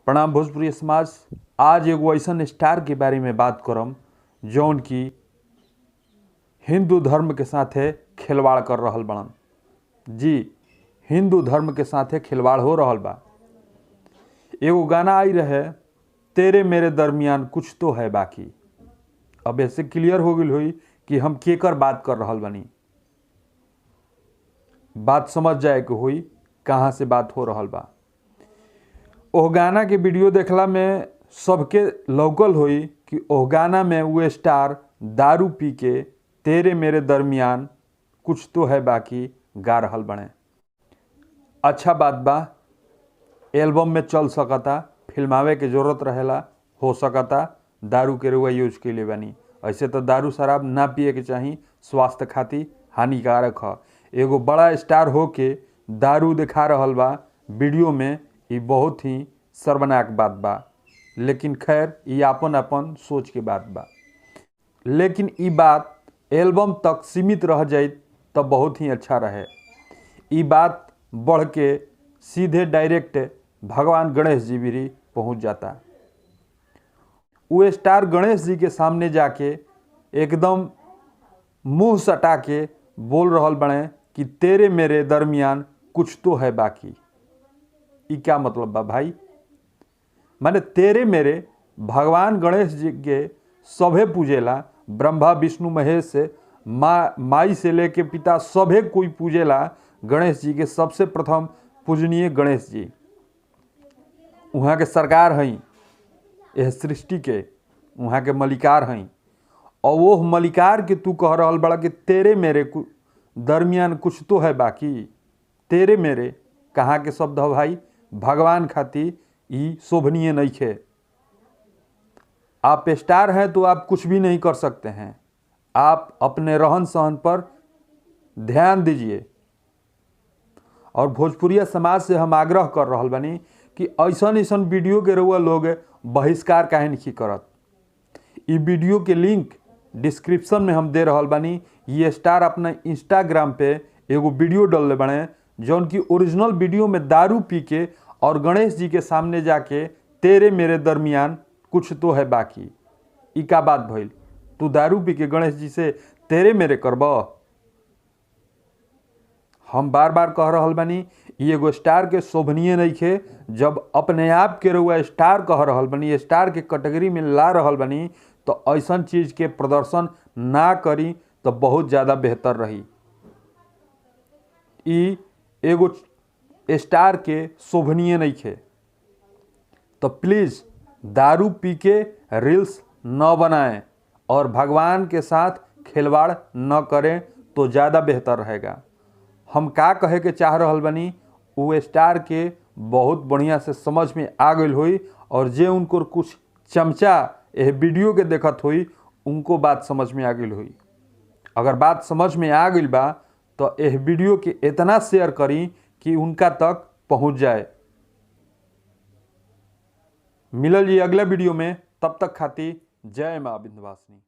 प्रणाम भोजपुरी समाज। आज एगो ऐसन स्टार के बारे में बात करम जौन की हिंदू धर्म के साथे खिलवाड़ कर रहल बड़न। जी, हिंदू धर्म के साथे खिलवाड़ हो रहल बा। एगो गाना आई रहे, तेरे मेरे दरमियान कुछ तो है बाकी। अब ऐसे क्लियर हो गई हुई कि हम केकर बात कर रहल बनी। बात समझ जाए कि हुई कहाँ से बात हो रहल बा। ओह गाना के वीडियो देखला में सबके लौकल होई कि ओह गाना में वो स्टार दारू पी के तेरे मेरे दरमियान कुछ तो है बाकी गा रहल बने। अच्छा बात बा, एल्बम में चल सकता, फिल्मावे के जरूरत रहेला, हो सकता दारू के रुआ यूज के लिए बनी। ऐसे तो दारू शराब ना पिए के चाही, स्वास्थ्य खातिर हानिकारक है। एगो बड़ा स्टार हो के दारू दिखा रहल बा वीडियो में, ये बहुत ही शर्मनाक बात बा। लेकिन खैर ये अपन अपन सोच के बात बा। लेकिन ये बात एल्बम तक सीमित रह जाए तो बहुत ही अच्छा रहे। ये बात बढ़ के सीधे डायरेक्ट भगवान गणेश जी भी पहुंच जाता। वो स्टार गणेश जी के सामने जाके एकदम मुंह सटा के बोल रहल बने कि तेरे मेरे दरमियान कुछ तो है बाकी। ई क्या मतलब बा भाई? माने तेरे मेरे भगवान गणेश जी के सभे पूजेला, ब्रह्मा विष्णु महेश से माई से लेके पिता सभे कोई पूजेला। गणेश जी के सबसे प्रथम पूजनीय गणेश जी वहाँ के सरकार हैं, यह सृष्टि के वहाँ के मलिकार हैं। और वो मलिकार के तू कह रहल बड़ा कि तेरे मेरे दरमियान कुछ तो है बाकी। तेरे मेरे कहाँ के शब्द है भाई? भगवान खातिर ई शोभनीय नहीं खे। आप स्टार हैं तो आप कुछ भी नहीं कर सकते हैं। आप अपने रहन सहन पर ध्यान दीजिए। और भोजपुरिया समाज से हम आग्रह कर रहल बानी कि ऐसन ऐसन वीडियो के रउआ लोग बहिष्कार काहे नहीं करत। ई वीडियो के लिंक डिस्क्रिप्शन में हम दे रहल बानी। ये स्टार अपना इंस्टाग्राम पे एगो वीडियो डलले बने जौन की ओरिजिनल वीडियो में दारू पी के और गणेश जी के सामने जाके तेरे मेरे दरमियान कुछ तो है बाकी। ई का बात भइल? तू दारू पी के गणेश जी से तेरे मेरे करब? हम बार बार कह रहल बानी ई एगो स्टार के शोभनीय नहीं खे। जब अपने आप के रउआ स्टार कह रहल बानी, स्टार के कैटेगरी में ला रहल बानी, तो ऐसन चीज़ के प्रदर्शन ना करी तो बहुत ज़्यादा बेहतर रही। ई एगो स्टार के शोभनीय नहीं खे। तो प्लीज़ दारू पी के रील्स न बनाएं और भगवान के साथ खिलवाड़ न करें तो ज़्यादा बेहतर रहेगा। हम का कहे के चाह रहल बनी वो स्टार के बहुत बढ़िया से समझ में आ गई हुई। और जे उनको कुछ चमचा यह वीडियो के देखत हुई उनको बात समझ में आ गई हुई। अगर बात समझ में आ गई बा तो यह वीडियो के इतना शेयर करी कि उनका तक पहुंच जाए। मिलल जी अगला वीडियो में, तब तक खाती जय माँ विंध्यवासिनी।